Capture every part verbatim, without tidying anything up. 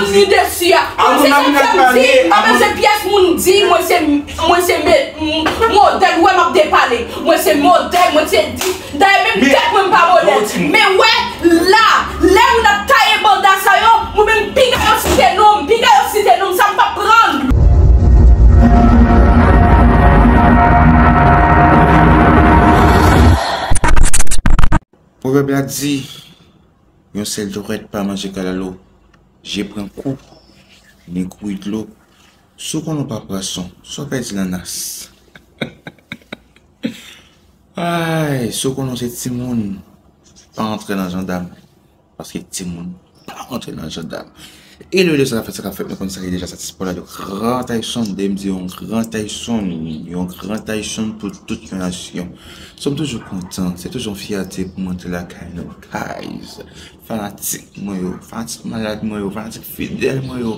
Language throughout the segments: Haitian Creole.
Li desi a. Kòm se sa k fè m di, m pa bezwen pyès moun di mwen se, mwen se me-, m-, modèl, ou wè m ap depale. Mwen se modèl, mwen se di. Dayè, menm tèt mwen, m pa modèl. Men wè, la, lè moun ap taye banda sa yo, mwen menm, piga yo site non m, piga yo site non m, sa m p ap pran. Pwovèb la di, yon sèl dwèt pa manje kalalou. Je pran kou, men kouri dlo. Si w konnen w pa pwason, si w pèdi nan nas. Ay, si w konnen w se timoun, pa antre nan jandam. Paske timoun pa antre nan jandam. Anyway, sa k ap fèt, sa k ap fèt, nou konn sa ki deja sa ti spò la de Gran Tayson, de m di yon Gran Tayson, yon Gran Tayson pou tout yon nasyon. So, m toujou kontan, se toujou yon fyète pou m antre lakay nou, guys. Fanatik mwen yo, fanatik malad mwen yo, fanatik fidèl mwen yo.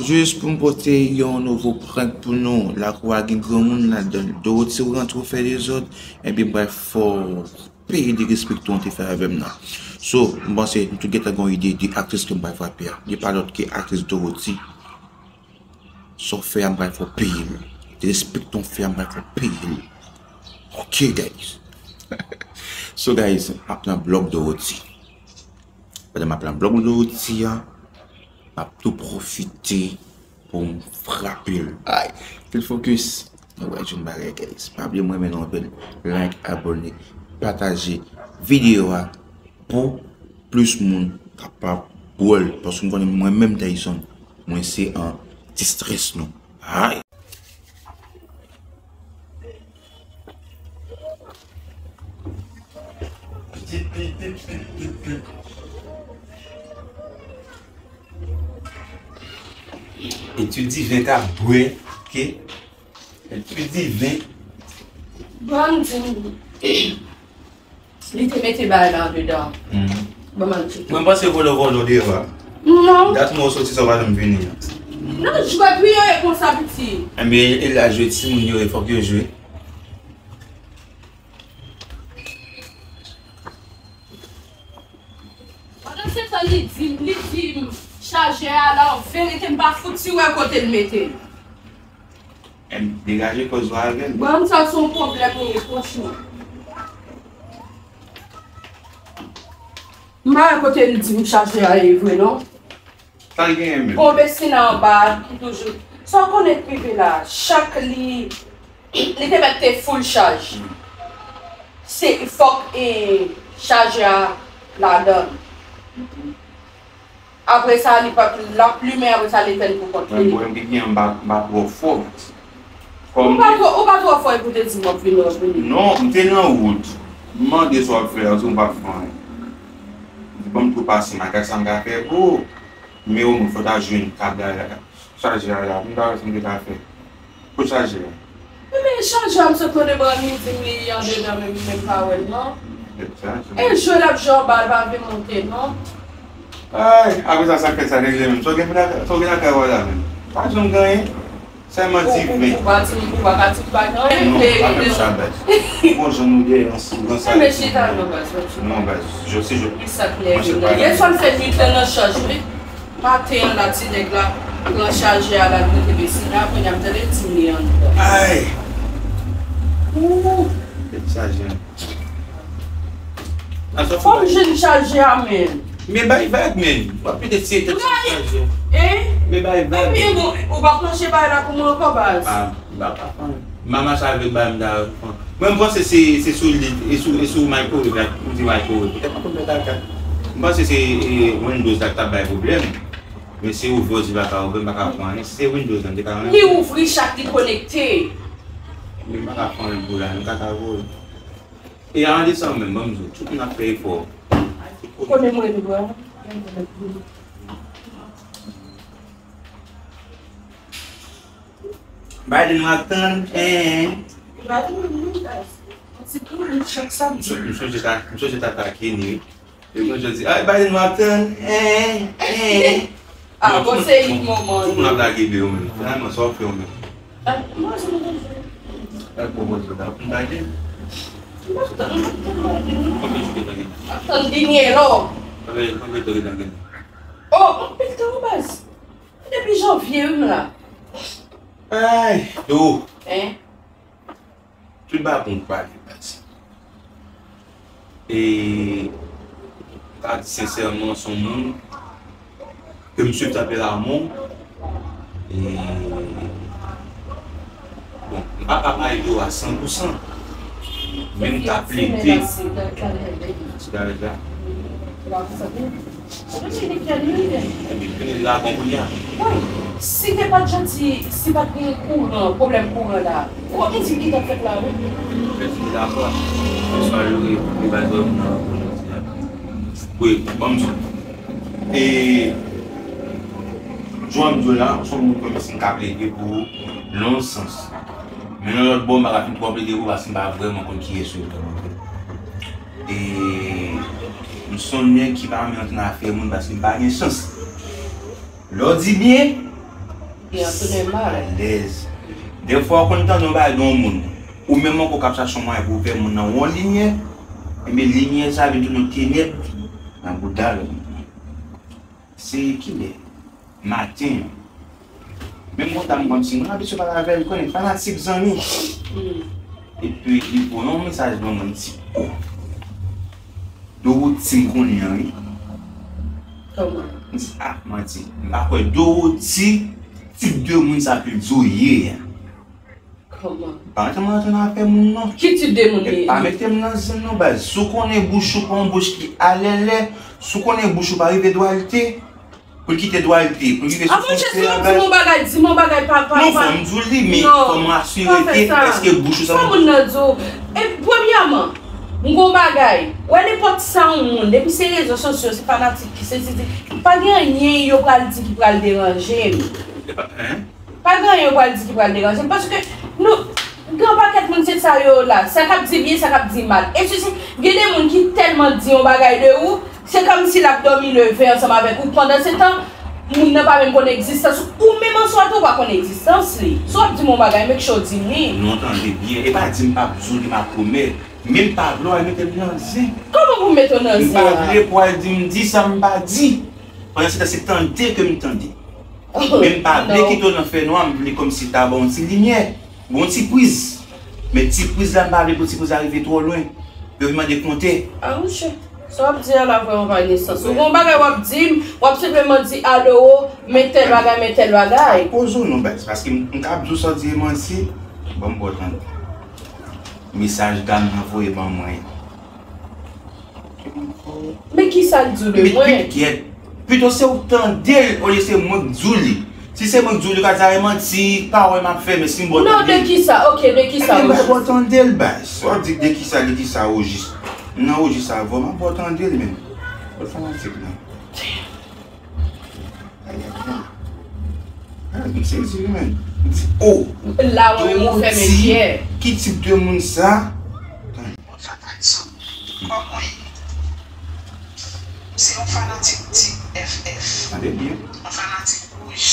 Jis pou m pote yon nouvo prank pou nou. Lakou a gen granmoun ladan l. Dorothy ou rantre ou fè dezòd, ebyen m pral fè w peye derespekte w te fè avè m nan. So, m panse nou tout gentan gen yon ide de aktris ke m pral frape a. Li pa lòt ke aktris Dorothy. Sa w fè a, m pral fè w peye m. Derespekte w fè a, m pral fè w peye l. Ok, guys. So, guys, m ap nan blòk Dorothy. Pandan m ap nan blòk Dorothy a, m ap tou pwofite pou m frape l. Ay, kel fokis. Nou pral jwenn bagay, guys. Pa bliye m renmen nou anpil. Like, abòne, pataje videyo a pou plis moun kapab wè l. Paske m konnen mwen menm Tayson, mwen se an distrès nou. Ay! Etid diven ka bwè ke. Etid diven. Bon, di m. Li te mete bagay la andedan. Ban m al tcheke. Mwen panse vòlò vòlò deyò a. Non. Dat mwen w soti sa w pa janm vini an. Non, jwèt wi yo ye konsa piti. Enben, e laj yo timoun yo ye, fòk yo jwe. Pandan se tan li di m, li di m chajè a la, an verite m pa fouti wè kote l mete l. Em, degaje kòz ou avè m. Bon, sa se yon pwoblèm ou ye, franchman. M pa wè kote l di m chajè a ye vre, non. Sa l genyen menm? Gon Bessina anba ki toujou. Sa w konnen k rive la, chak li, li te mèt te full chaj. Se fòk, e, chajè a ladan l. Apre sa, li p ap, l ap limen, apre sa, l etèn pou kont li. Mwen, mwen, m te gen anba, m pa twò fò. Ou pa twò, ou pa twò fò, epi w te di m w ap vini, w ap vini. Non, m te nan wout. M mande sa w ap fè a, ou di m w p ap fè anyen. M di, ban m tou pase, m a gad sa m ka fè pou ou. Men omwen, fò w ta jwenn kab la, la. Chajè a la, m ta wè sa m te ka fè. Kot chajè a? Ebyen, chajè a, m sot mande bò a, m di m li andedan, men m menm pa wè l, non. E jwe l ap jwe anba, l pa vle monte, non. Ay, apre sa, sa k fèt, sa regle menm. Sa w gen lakay, sa w gen lakay w la menm. Pa janm gen anyen. Sèlman di ven. Ou, ou, ou pa di, ou pa ka di m pa gen anyen. Non, pa fè m sa, baz. Bon, jan nou dèyè ansanm, nan sa. Men chita non, baz, non, baz. Jodi, jodi. Ki sa k nève w la? Yè swa m fè nwit lan nan chaj, wi. Maten an la, ti nèg la pran chajè a, l al pote Bessina, kounye a m tande l di m li anndan. Ay! Ooh! Tèt chaje. Fò m jwenn chajè a, men. Men bay vag, men. W ap pete tiye tèt sou chajè. Hein? Men bay vag. Ebyen, bon, ou pa planche bay la pou mwen ankò, baz. Ah, m pa ka pran. M pa mache avèk bay m ta pran. Mwen, m panse se, se sou li, e sou, e sou microwave la, ou di microwave. Poutèt m pa konn mèt al kat. M panse se, e, Windows la k t ap bay pwoblèm. Men se ouvè w di pa ka ouvè, m pa ka pran anyen. Si se Windows la, m te ka rann. Li ouvri chak li konekte. Men m pa ka pran anyen pou la, m ka ka voye. E an desanm menm, ban m di w, tout moun ap fè efò. Ou konnen mwen li bra. Biden w ap tann, en. Biden, wi, guys. Yon ti kou, chak samdi. M sonje ta, m sonje ta atake li, wi. Epi yon jodi, ay, Biden w ap tann, en, en. Ah, bon, se li moman. Tout moun ap lage de yo menm. Finalman, sa w ap fè w menm? Ah, mwen, se mwen. Ay, bon, bon, se ta ap lage. Mwen, se ta ap lage. Konbyen jou te lage? Ap tann vini, lò. Konbyen, konbyen tan w te lage? Oh, anpil tan, baz. Byen, wi, m la. Ay, do. Hein? Tout bagay pou m pale, baz. E, ta di sensèman, se yon moun ke m swiv tanpe Lamon. E, bon, m pa ka pale de w a san pou san, men m ka plede. Ti gade la. Ebyen, vini ladan kounye a. Si te pa t janti, si pa t gen kouran, pwoblèm kouran la, ou pa konn di ki t ap fèt la, wi. Mèsi, dakò. Mèsi, malere, li pa dòmi nan kounye a. Wi, ban m di w. E, jan m di w la, se yon moun kòmsi m ka plede pou l nan yon sans. Men nan lòt bò, m pa ka fin twò plede pou l paske m pa vrèman konn kiyès ou ye vrèman vre. E, m se yon nèg ki pa renmen rantre nan afè moun paske m pa gen chans. Lè w di byen, alèz. Dèfwa, w konn tande yon bagay de yon moun. Ou menm ankò k ap chache yon mwayen pou w fè moun nan wè yon limyè, ebyen, limyè sa a vin tounen yon tenèb nan bouda lòt moun. Se kilè? Maten an. Menm konsa, m konn si moun abitye pale avè l, konnen fanatik zanmi. Epi, li voye yon mesaj ban mwen, li di, "O, Dorothy m konnen an, wi." Kòman? M di, "A, manti." M pa kwè Dorothy, tip de moun sa ke l di w ye a. Kòman? Pa mete m rantre nan afè moun, non. Ki tip de moun li ye? Pa mete m nan zen, non, baz. Si w konnen bouch ou pa yon bouch ki alèlè, si w konnen bouch ou pa rive dwalite, pou l kite dwalite, pou l rive sou fwontyè a, baz. A, monchè, si w ap di m yon bagay, di m yon bagay pa, pa, non, fò m di w li, men fò m asire ke èske bouch ou sa. Fò moun nan di w. E, premyèman, m gon bagay. Wè nenpòt sa yon moun, depi se rezo sosyo, se fanatik ki sesi, di, pa gen anyen yo pral di ki pral deranje m. Epa, hein? Pa gen anyen yo pral di ki pral deranje m, paske nou, gen yon pakèt moun se sa yo la, sa k ap di byen, sa k ap di mal. E si, si, gen de moun ki tèlman di yon bagay de ou, se kòmsi l ap dòmi leve ansanm avèk ou. Pandan se tan, moun nan pa menm konn egzistans ou, ou menm an swa tou ou pa konn egzistans li. Si w ap di m yon bagay, make sure w di m li. Non, tande byen, e pa di m p ap di w li, m ap pwomèt. Men m pa vle w al mete m nan zen. Kòman pou m mete w nan zen an? M pa vle pou w al di m di sa m pa di. Pandan se tan, se tande ke m tande. Men m pa vle kite w nan fènwa, m vle kòmsi ta ba w yon ti limyè, yon ti priz. Men ti priz la, m pa vle pou ti priz la rive twò lwen. Yo vin mande kontè. A, monchè. Sa w ap di a la vrèman pa gen sans. Ou gen yon bagay w ap di m, w ap senpleman di, "Adoro, men tèl bagay, men tèl bagay." Poze w non, baz, paske m, m ka ap di w sa w di e manti. Ban m ba w tande. Mesaj dam nan voye ban mwen. Men kisa l di w de mwen? Pityè. Pito se ou k tande l olye se mwen k di w li. Si se mwen k di w li, ou ka di a e manti, pawòl m ap fè, men si m ba w tande l. Non, de kisa? Ok, de kisa, Ojis? Ebyen, m ba w tande l, baz. Sa w di de kisa, de kisa, Ojis? M nan Ojis avè w, m ap ba w tande l, men. Lòt fanatik lan. Ay, ay, ay. Ah, m sezi wi, men. M di, oh, la, mwen, mwen fèmen fyè. Ki tip de moun sa? Bon, sa pa di sa. Kòman w ye? M se yon fanatik Team F F. Tande byen. Yon fanatik wouj.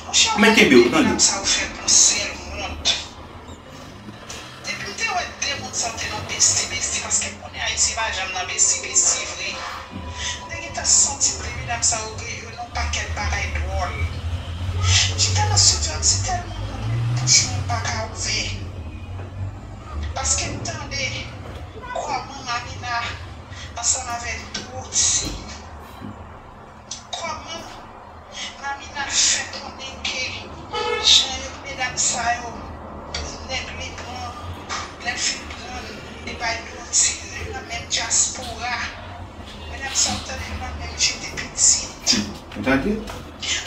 Monchè, mwen kenbe w, tande. Sa ou fè pou sèl wont. Depi m te wè de moun sa yo te nan besti, besti, paske m konnen Ayisyen pa janm nan besti, besti vre. M te gentan santi de medam sa yo gen yo nan yon pakèt bagay dwòl. M chita nan estidyo a, m di tèlman moun, men bouch mwen pa ka ouvè. Paske m tande kòman Mamina ansanm avè Dorothy. Kòman Mamina fè konnen ke jan yo, medam sa yo, nèg li pran, lè l fin pran l, li bay Dorothy, li nan menm dyaspora. Medam sa yo, tande, yo nan menm jete pitit. Tande?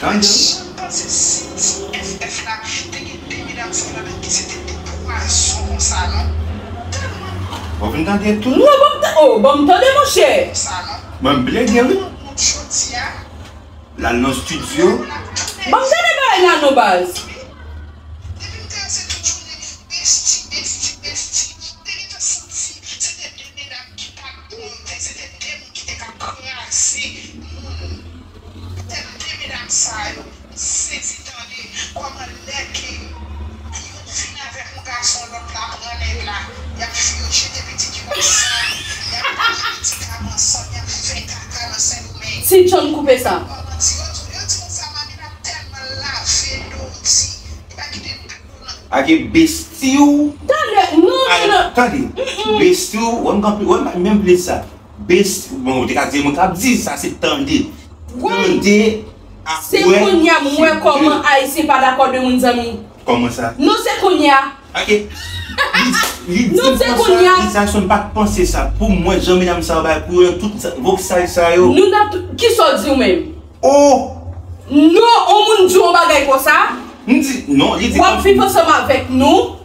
Tande? Jan m panse si Team F F la te gen de medam sa yo ladan ki se te de pwazon konsa, non? Tèlman. Bon, vin tande tou. Non, ban m ta-, oh, ban m tande, monchè. Konsa, non? Mwen, m plede, wi. Jodi a. L al nan estidyo. Ban m tande bagay la non, baz. Depi m te se tout jounen, besti, besti, besti. M te gentan santi se te de medam ki pa t bon, m te, se te de moun ki te ka kraze moun. Tèm de medam sa yo, m sezi tande kòman lè ke youn fin avèk yon gason, lòt la pran nèg la, y ap, yo jete pitit yo ansanm, y ap pran medikaman ansanm, y ap fè kaka nan Sendomeng. Ti John koupe sa. Kòman ti yo, yo di konsa, Mami, Ake besti w. Talè, non, non, non. Tande. Besti w, wè m kanpe, wè m pa menm vle sa. Besti, bon, ou te ka di, mwen k ap di sa, se tande. Tande. Se kounye a m wè kòman Ayisyen pa dakò de moun zanmi. Kòman sa? Non, se kounye a. Ok. Non, se kounye a. Li di sa, m pa t panse sa. Pou mwen, jan medam sa yo bay pou yo, tout voksal sa yo. Nou nan, kisa w di w menm? Oh! Non, yon moun di yon bagay konsa. M di, non, li di. W ap viv ansanm avèk nou.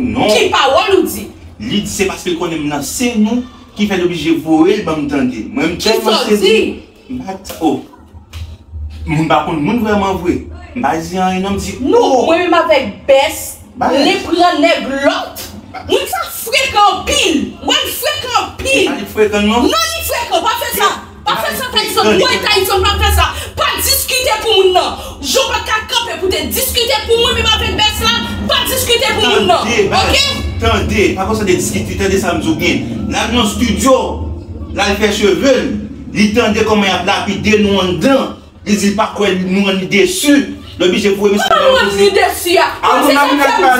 Non. Ki pawòl ou di? Li di se paske l konnen m nan se nou ki fè l oblije voye l ban m tande. Mwen m tèlman sezi. M pa t, oh. M pa konn moun vrèman vre. M pa di anyen non, m di. Nou, mwen menm avèk Bès, li pran nèg lòt. Moun sa frekan anpil. Mwen frekan anpil. Li frekan non. Non, li frekan, pa fè sa. Pa fè sa, Tayson. Mwen, Tayson, pa fè sa. Pa diskite pou moun nan. Jan w pa t ka kanpe pou te diskite pou mwen menm avèk Bès la, pa diskite pou moun nan. Ok? Tande, pa konsa de diskite, tande sa m di w byen. L al nan estidyo, l al fè cheve l, li tande kòman y ap lapide nou anndan. Li di l pa kwè nou rann li desi. L oblije voye mesaj. Mwen pa rann li desi a. Mwen se sa m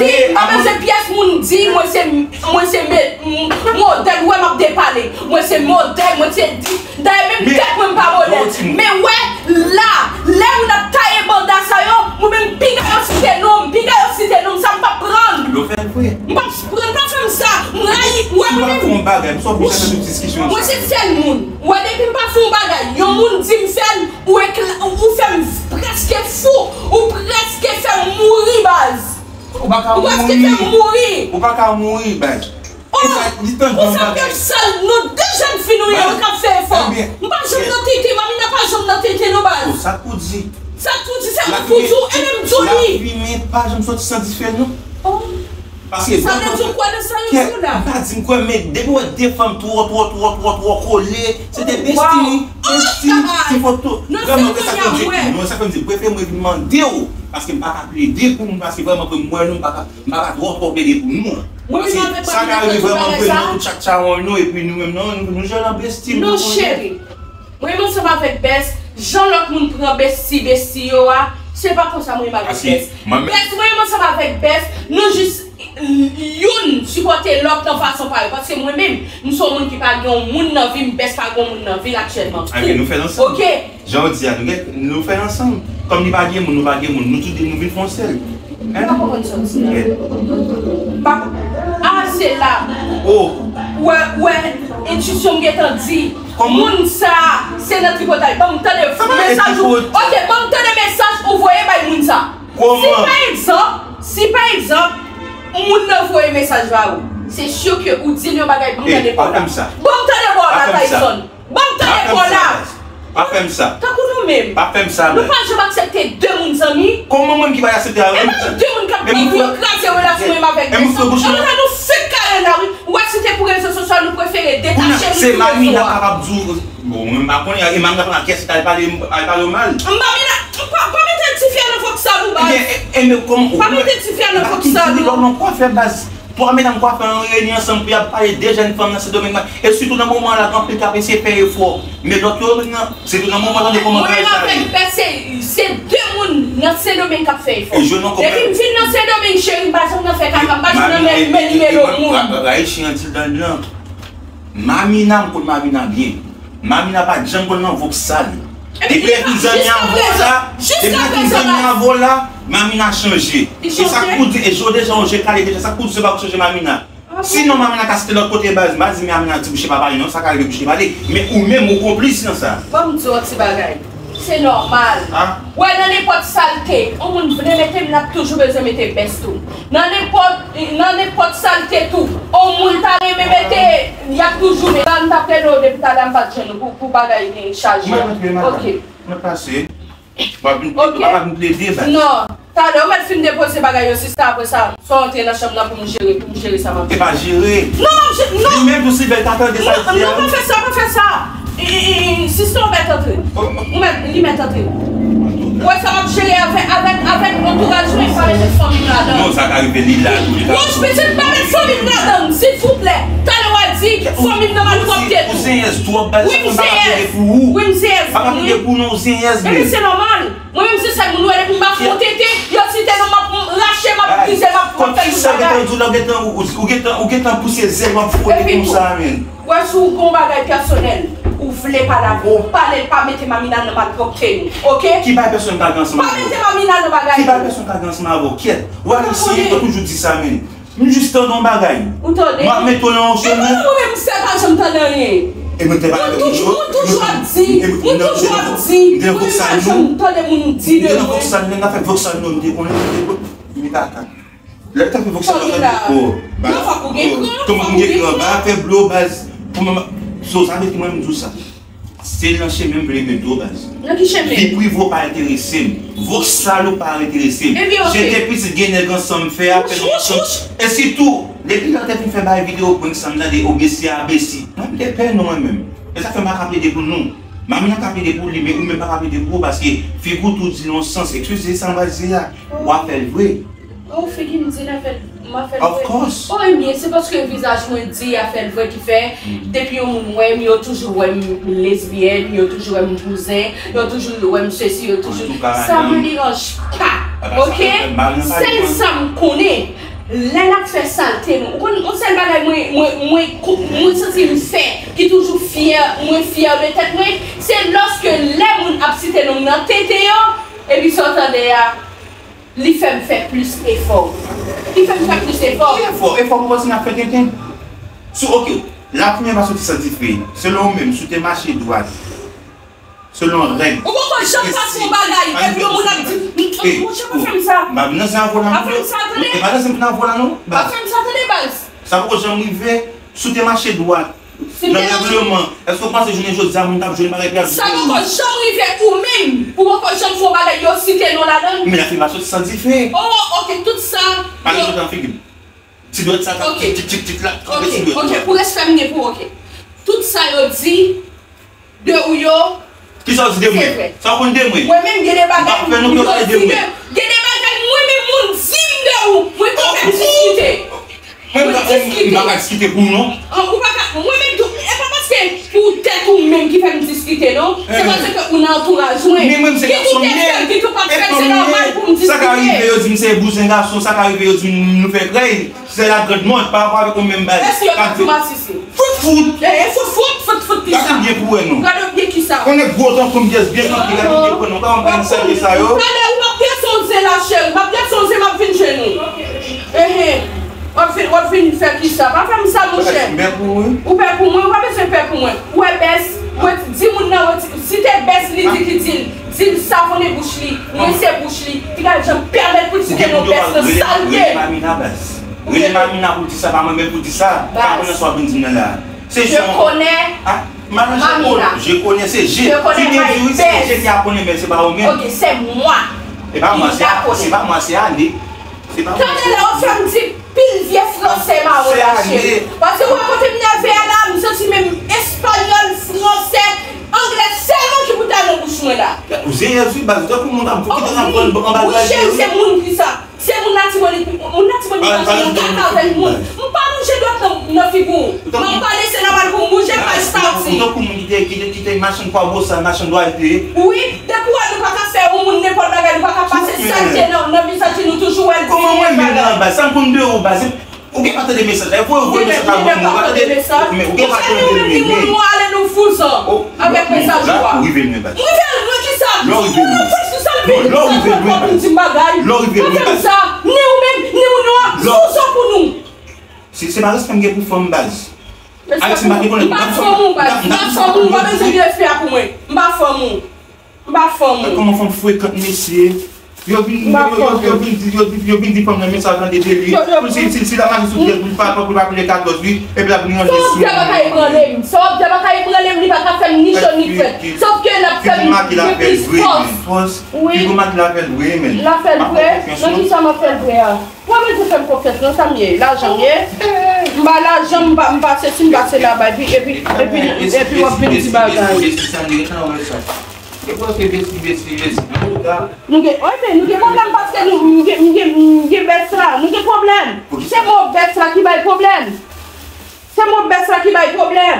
di. Mwen se pyès moun di, mwen se, mwen se modèl, ou wè m ap depale. Mwen se modèl, mwen se di. Dayè menm tèt mwen m pa modèl. Men wè, la, lè moun ap taye banda sa yo, mwen menm piga yo site non m, piga yo site non m, sa m p ap pran. M p ap pran, pa fè m sa. M rayi, ou wè mwen menm. Mwen se sèl moun. Ou wè depi m pa fè yon bagay, yon moun di m fè l, ou ekla, ou fè m prèske fou, ou prèske fè m mouri baz. Ou prèske fè m mouri. Ou pa ka mouri baz. Oh, konsa m ap sal nou de jèn fi nou ye, nou k ap fè efò. M pa janm nan tete, Mamina pa janm nan tete non baz. Sa k pou di? Sa k pou di, sa k pou di w, e menm di w li. Lafimen pa janm soti san dife non. Paske sa vle di w kwè nan sa yo di w la. M pa di m kwè, men depi w wè de fanm twò, twò, twò, twò, twò, twò kole, se te besti, besti, se foto. Vrèman, se sa k fè m di, non, sa k fè m di, prefere mwen vin mande w, paske m pa ka plede pou nou, paske vrèman, pou m wè nou, m pa ka. M pa ka twò twò plede pou nou. Paske sa ka rive vrèman pou nou tout chak chawony nou, epi nou menm non, nou, nou jwenn nan besti. Non, cheri. Mwen menm ansanm avèk Bès, jan lòt moun pran besti, besti yo a, se pa konsa mwen menm avèk Bès. Bès, mwen menm ansanm avèk Bès, nou jis youn sipòte lòt nan fason pa yo. Paske mwen menm, m se yon moun ki pa gen yon moun nan vi m, Bès pa gen yon moun nan vi l aktyèlman. Tou. Ok? Jan w di a, nou gen, nou fè l ansanm. Kòm li pa gen moun, nou pa gen moun. Nou tou de nou vin fè yon sèl. Hein? M pa konprann sa w di a. Pa, ah, se la. Oh. Wè, wè, entwisyon m gentan di. Moun sa, se nan tripotay. Ban m tande mesaj ou. Ok, ban m tande mesaj ou voye bay moun sa. Si pa egzanp, si pa egzanp, moun nan voye mesaj ba ou. Se si ke ou di l yon bagay, ban m tande pa w la. Ban m tande pa w la, Tayson. Ban m tande pa w la. Pa fè m sa. Tankou nou menm. Pa fè m sa, bèl. Nou pa janm aksepte de moun zanmi. Kòman mwen ki pa aksepte a? E pa de moun k ap viv, yo kraze relasyon menm avèk de sa. Ann nou fèk kare la, wi. Ou wè si te pou rezo sosyal, nou prefere detache nou sou rezo a. Kounye a, se Mamina k kapab di w, bon, mwen m pa konnen, e Mamina pa kiyès ki t al pale, al pale w mal. Mamina, pa, pa mete ti fi a nan fòk sa, nou baz. Ebyen, e, e, men kòman ou. Pa mete ti fi a nan fòk sa, non. Lòt nan kwafè, baz. Twa medam kwafè an reyini ansanm pou y ap pale de jèn fanm nan Sendomeng la. E sitou nan moman la, gen anpil k ap eseye fè efò. Men lòt yo menm nan, sitou nan moman tande kòman bagay sa ye. Mwen avèk Bès se, se de moun nan Sendomeng k ap fè efò. Depi m vin nan Sendomeng, cheri, m pa janm nan fè kaka, m pa janm nan men, men nimewo moun. Rayi chyen an di l dan l lan. Mamina, m konn Mamina byen. Mamina pa t janm konn nan vòksal. Depi l vin zanmi avè w la, depi l vin zanmi avè w la, Mamina chanje. E sa k pou di, e jodi jan w je kale deja, sa k pou di se pa pou chanje Mamina. Sinon Mamina ka site lòt kote baz, m pa di Mamina di bouch li pa pale non, sa ka rive bouch li pale. Men ou menm ou konplis nan sa. Ban m di w yon ti bagay. Se nòmal. Ou wè nan nenpòt salte, yon moun vle mete m, l ap toujou bezwen mete Bès tou. Nan nenpòt, nan nenpòt salte tou, yon moun ta renmen mete, y ap toujou mete. Ban m t ap rele w depi talè a m pa t jwenn ou pou, pou bagay chaje. Ok. Mwen pase. W ap vin plede, w ap vin plede baz. Non. Talè w mèt fin depoze bagay yo sista, apre sa sa w antre nan chanm nan pou m jere, pou m jere sa m ap jere. E pa jere. Non, m ap jere, non. Li menm tou si bèl ta tande sa l di a. Non, non, pa fè sa, pa fè sa. E, e, e, sista w mèt antre. Ou mèt, li mèt antre. Ou wè sa m ap jere avèk, avèk, avèk antouraj mwen, pa mete fanmi m ladan. Non, sa ka rive li la tou, li ka. Wouch pitit, pa met fanmi m ladan, silvouplè. Talè w a di fanmi m nan malpwòpte tou. Ou zenyèz twòp, baz, sa fè m pa ka plede pou ou. Wi, m zenyèz. Pa ka plede pou ou non, ou zenyèz menm. Ebyen se nòmal. Mwen menm se sèl moun ou wè depi m pa fè yon tete, yo site non m ap rache, m ap brize, m ap fè tout bagay. Kisa gentan di w la, ou gentan, ou, ou gentan, ou gentan pouse zèl w ap fwote konsa, men. Wè si w gon bagay pèsonèl, ou vle pale avè m, pale l, pa mete Mamina nan malpwòpte nou, oke? Ki bagay pèsonèl m ka gen ansanm avè w? Pa mete Mamina nan bagay yo. Ki bagay pèsonèl m ka gen ansanm avè w? Kyèt. Ou Ayisyen, yo toujou di sa, men. M jis tande yon bagay. Ou tande? M ap mete w nan yon chemen. E mwen menm, sè pa janm tande anyen. E mwen te pale avè w. Ou toujou, ou toujou ap di, ou toujou ap di, mwen pa janm tande moun di de mwen. M te nan voksal, m te nan voksal, non, m te konnen, m te konnen. Lè l t ap fè voksal la, m ap di, oh, baz, oh, kòman pou m gen kran, ba fè blo, baz, pou mwen, so, sa vle di mwen, m di w sa. Se nan chemen m vle mete w, baz. Nan ki chemen? Vi prive w pa enterese m. Voksal ou pa enterese m. Ebyen, oke. Jete pitit gen nèg ansanm, fè apèl ansanm. E sitou, depi lè w te fin fè bay videyo prank sa m tande, o besi a besi. Mwen, m te pè nou, mwen menm. E sa fè m pa ka plede pou nou. Mami an ka plede pou li, men ou menm pa ka plede pou ou, paske figi w tou di l yon sans. Eskize sa m pral di a. W ap fè l vre. Oh, figi m di l a fè l, m ap fè l vre. Of course. Oh, ebyen, se paske vizaj mwen di a fè l vre ki fè, depi yon moun wè m, yo toujou wè m lesbyèn, yo toujou wè m bouzen, yo toujou wè m sesi, yo toujou. Sa m deranje pa, oke? Sèl sa m konnen, lè l ap fè salte, ou konn yon sèl bagay mwen, mwen, mwen, mwen santi m fè, ki toujou fyè, mwen fyè de tèt mwen, se lòske lè moun ap site non m nan tete yo, epi sa w tande a, li fè m fè plis efò. Li fè m fè plis efò. Ki efò? Efò pou kontinye ap fè tenten. Si, oke, lapriyè pa soti san dife. Selon ou menm, si w te mache dwat, selon règ. Ou poko janm pase yon bagay, epi yon moun ap di, monchè, pa fè m sa. M pa vin nan zen avè w la, non. Pa fè m sa, tande. E pa nan zen m vin avè w la, non. Pa fè m sa, tande, baz. Sa poko janm rive. Si w te mache dwat nan règleman, èske w panse jounen jodi a moun t ap jwenn bagay pou y ap jwenn? Sa poko janm rive ou menm, ou poko janm fè yon bagay yo site non ladan l. Men lapriyè pa soti san dife. Oh, oke, tout sa. Pale sou tan figi m. Ti dwèt sa k ap tik, tik, tik, tik la, kanpe ti dwèt ou a. Oke, pou respè m gen pou ou, oke. Tout sa yo di de ou yo, se vre. Kisa w di de mwen? Sa w konn de mwen? Mwen menm, gen de bagay, m konn di de, gen de bagay, mwen menm, moun di m de ou, mwen pa ka diskite. Mwen pa ka diskite pou ou, non. Ou pa ka, mwen menm tou, e pa paske pou tèt ou menm ki fè m diskite, non. Se paske ou nan antouraj mwen. Men mwen, se gason m ye. Ki tou pa fè l, se nòmal pou m diskite. Sa ka rive, yo di m se bouzen gason, sa ka rive, yo di m nou fè krèy. Se la grand mòd, pa rapò avèk ou menm, baz. Èske yo t ap di masisi? Fout, fout. Eh, fout, fout, fout, fout, kisa? Gade byen pou wè, non. Gade byen kisa? Konnen gwo tankou m, pyès byen kanpe, gade byen pou wè, non. Kòman m pran sèl sa yo? Talè, ou m ap dèsann zen la, cheri. M ap dèsann zen, m ap vin jwenn ou. Ehe. W ap vin, w ap vin fè kisa? Pa fè m sa, monchè. Ou pè pou mwen? Ou pè pou mwen, ou pa bezwen pè pou mwen. Ou wè bès, ou wè di moun nan, ou wè di, si te bès li di ki di l, di l savone bouch li, rense bouch li, li ka janm pèmèt pou l site non bès nan salte. Rele Mamina, baz. Rele Mamina pou l di sa, pa mwen menm pou l di sa. Pa konnen sa w ap vin di m nan la. Se jan. Ah, Mamina, je connais, se je. Ki gen di wi, se je ki ap konnen, men se pa ou menm. Ok, c'est moi. Se pa mwen, se a, se pa mwen, se ale. Se pa mwen. Tande la, w ap fè m di pil vye fransè mawon la, cheri. Paske w wè kote m nève a la, m santi menm espanyòl, fransè, anglè sèlman ki pou ta nan bouch mwen la. Ou zenyèz wi, baz, ou tankou moun k ap, ki te nan pran anba dwèt li. Monchè, se moun ki sa. Se moun Latibonit, moun Latibonit pa janm nan kaka avèk moun. M pa bouje dwèt nan, nan figi w. M ap pale, se nòmal pou m bouje, pa stati. Ou tankou moun ki te, ki te, ki te machann kwa bosa, machann dwèt li. Wi, depi w wè nou pa ka fè yon moun nenpòt bagay, nou pa ka pase salte nan, nan vizaj li, nou toujou wè l di bagay. Kòman mwen menm nan, baz? Sa m konn de ou, baz? Ou gen pa tande mesaj la, e pou yo voye mesaj la ban mwen, ou pa tande? Men ou gen pa tande l, men, men. Ou ale nou vouzan avèk mesaj ou a. Ou rive lwen, baz. M rive lwen kisa? Lè w rive lwen. Non, lè w rive lwen, baz. Lè w rive lwen, baz. Ni ou menm, ni ou nwa, vouzan pou nou. Se, se pa respè m gen pou fanm, baz. Ayiti, m pa gen pwoblèm. M pa fanm ou, baz. M pa fanm ou, ou pa bezwen gen respè a pou mwen. M pa fanm ou. M pa fanm ou. Kòman fanm frekant, mesye. Yo vin, yo, yo, yo vin di, yo, yo vin di fanm nan mesaj nan de deli. Pou si, si, si l ap mache sou pyès, pou l pa, pou l pa pile katòz, wi. Epi l ap vin ranje sou. Sa w ap di a pa ka ebranle m. Sa w ap di a pa ka ebranle m, li pa ka fè m ni cho ni frèt. Sòf ke l ap fè m gen plis fòs. Wi. Li gon maki l ap fè l vre, men. L ap fè l vre? Nan kisa m ap fè l vre a? Mwen menm tou fè m konfyans non, sa m ye, lajan m ye. M ba lajan, m ba, m ba sesi, m ba sela, ba, epi, epi, epi, epi w ap vin di bagay. Nou gen, wi, men nou gen pwoblèm paske nou, m gen, m gen, m gen bès la, nou gen pwoblèm. Se mo bès la ki bay pwoblèm. Se mo bès la ki bay pwoblèm.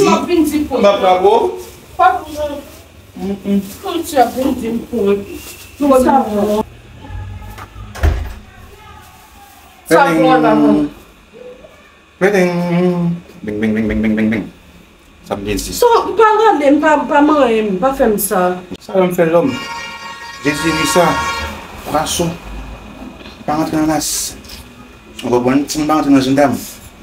m ap vin di pou. M ap frape w. Pa pou jan. Konn ti ap vin di m pou. Sa bon. Sa bon, sa bon. Bing, bing, bing, bing, bing, bing. Sa m te di. So, m pa rale, m pa, m pa manyen, m pa fè m sa. Sa lè m fè lòm. Jezi, wi sa. Pwason. Pa rantre nan nas. Ou konprann? Si m pa rantre nan jandam,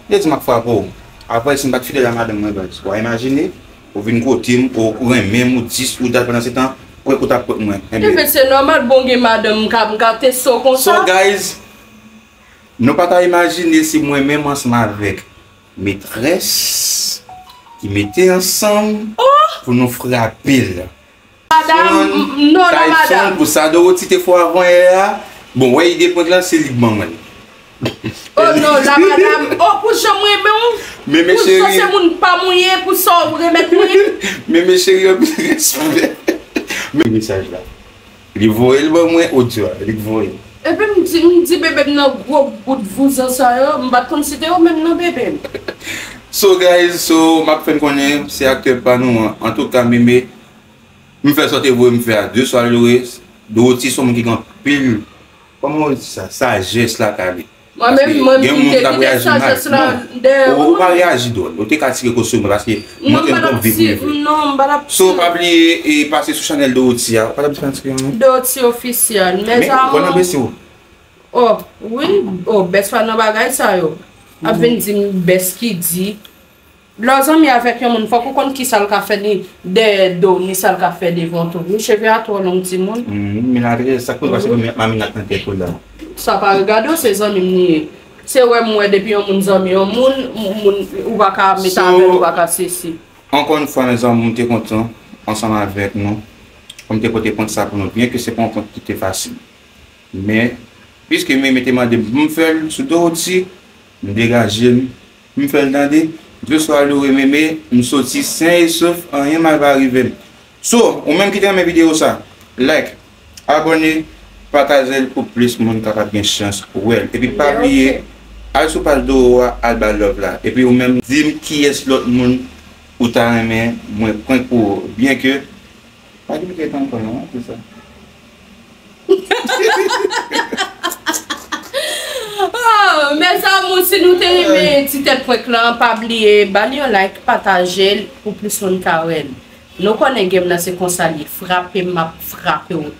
li di m ap frape w. Apre, si m pa t fidèl a madanm mwen, guys, w a imajine, ou vin kote m, ou renmen m, ou dis, ou dat, pandan se tan, kwè kou t ap kot mwen. Ebyen, se nòmal, bon, gen madanm, m ka, m ka teste w konsa. So, guys, nou pa ta imajine se mwen menm ansanm avèk metrès ki mete ansanm pou nou frape l. Madam, m- m- non, la Tyson, madam. Pou sa Dorothy te fè w avan yè a, bon, wè ide prank lan, se li k ban mwen l. Oh non, la madam. Oh, pou jan m renmen w. Meme cheri. Pou jan se moun pa mwen ye, pou sa w remèt mwen. Meme cheri, anpil respè. Men mesaj la. Li voye l ban mwen, odyo a, li k voye l. Epi m di, m di bebe m nan gwo bout vouzan sa yo, m pa t konn si te yo menm nan bebe m. So guys, so m ap fè n konnen se aktè pa nou an. Antouka, Meme, m fè sa w te voye m fè a. Deso a loure, Dorothy se yon moun ki gen anpil, kòman w di sa, sajès lakay li. Mwen menm, mwen menm, m te kite sajès la dèyè ou. Ou pa reyaji dwòl. Ou te ka tire kou sou mwen paske mwen te nan viv mwen vre. Non, m pa t ap. So, pa bliye e pase sou chanèl Dorothy a. Ou pa t ap di fantik yo non. Dorothy Official. Men ou nan bese w. Oh, wi. Oh, bès pa nan bagay sa yo. Ap vin di m bès ki di. Lè w zanmi avèk yon moun, fòk ou konn kisa l ka fè ni dèyè do w, ni sa l ka fè devan w tou. Wi, cheve a twò long, timoun. Menaj, sa k pou pase pou Mamina nan tèt ou la? Sa pa regade w, se zanmi m li ye. Se wè m wè depi yon moun zanmi yon moun, moun, ou pa ka met avè l, ou pa ka sesi. Ankò yon fwa, mezanmi, m te kontan ansanm avèk nou. Pou m te pote prank sa pou nou, byen ke se pa yon prank ki te fasil. Men, piske Meme te mande m pou m fè l sou Dorothy, m degaje m, m fè l tande. Bonsoir Lou e Meme, m soti sen e sof, anyen mal pa rive m. So, ou menm ki te renmen videyo sa, like, abòne, pataje l pou plis moun kapab gen chans wè l. Epi pa bliye, al sou paj Doro a, al ba love la. Epi ou menm, di m kiyès lòt moun ou ta renmen mwen prank pou ou. Byen ke, pa gen prank ankò non, se sa. Oh, mes amours, si nou te renmen ti tèt prank lan, pa bliye ba li yon like, pataje l pou plis moun ka wè l. Nou konnen game nan se konsa li ye, frape m, m ap frape w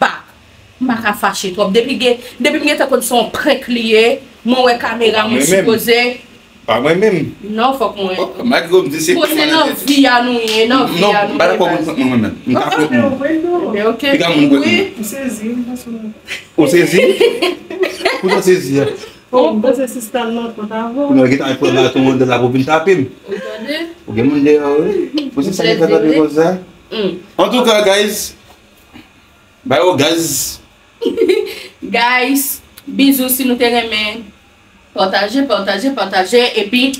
back. M pa ka fache twòp. Depi gen, depi m gentan konn se yon prank li ye, mwen wè kamera, mwen sipoze. Pa mwen menm. Non, fòk mwen. Malgre w di se prank nan vi a nou ye, nan vi a nou ye. Non, m pa dakò pou prank mwen menm. M ka prank moun. Ebyen, ok. Piga moun prank mwen. Ou sezi, m panse. Ou sezi? Pou sa w sezi a? Oh, m panse sista m nan kont avè w. Pou nou gentan al pran baton anndan la pou vin tape m. Ou tande? Ou gen moun dèyè w, wi. Pou se sa ki fè tape konsa. Antouka, guys, ba yo gaz. Guys, bizou, si nou te renmen, pataje, pataje, pataje, epi